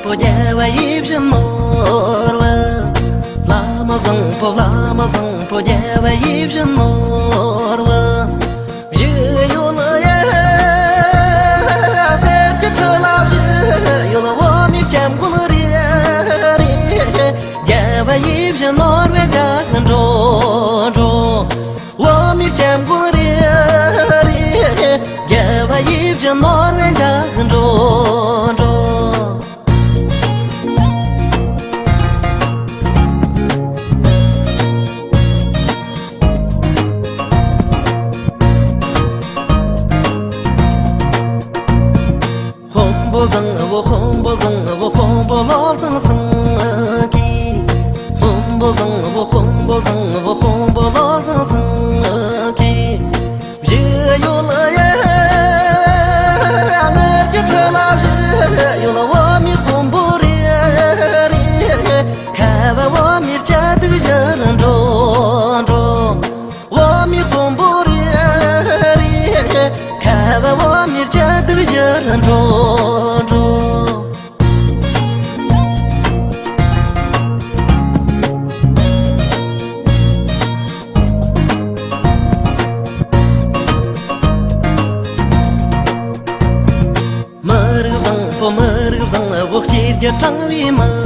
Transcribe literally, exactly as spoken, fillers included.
རྒྱལ་བ་ཡིད་བཞིན་ནོར་བུ། བླ་མ་བཟང་པོ་བླ་མ་བཟང་པོ་རྒྱལ་བ་ཡིད་བཞིན་ནོར་བུ། བཞི་ཡོད་ཡ། གསེར་གྱི་ཁྲི་ལ་བཞི་ཡོད། འོ་མའི་སྐྱབས་མགོན་རེ་རེ། རྒྱལ་བ་ཡིད་བཞིན་ནོར་བུ་འཇའ་འགྲོ་འགྲོ། འོ་མའི་སྐྱབས་མགོན་རེ་རེ། རྒྱལ་བ་ཡིད་བཞིན་ནོར་བུ་འཇའ་འགྲོ་འགྲོ། དཔོན་པོ་བཟང་བོ་དཔོན་པོ་བཟང་བོ་དཔོན་པོ་བློ་བཟང་སེང་གེ། དཔོན་པོ་བཟང་བོ་དཔོན་པོ་བཟང་བོ་དཔོན་པོ་བློ་བཟང་སེང་གེ། བཞི་ཡོད་ཡ། དངུལ་གྱི་ཁྲི་ལ་བཞི་ཡོད། འོ་མའི་དཔོན་པོ་རེ་རེ། ཁ་བ་འོ་མའི་སྐྱ་དུག་བཞུར་འགྲོ་འགྲོ། འོ་མའི་དཔོན་པོ་རེ་རེ། ཁ་བ་འོ་མའི་སྐྱ་དུག་བཞུར་འགྲོ་འགྲོ། མི་རིགས་བཟང་པོ་མི་རིགས་བཟང་པོ་གཅེས་རྒྱུ་དྲང་བའི་མི་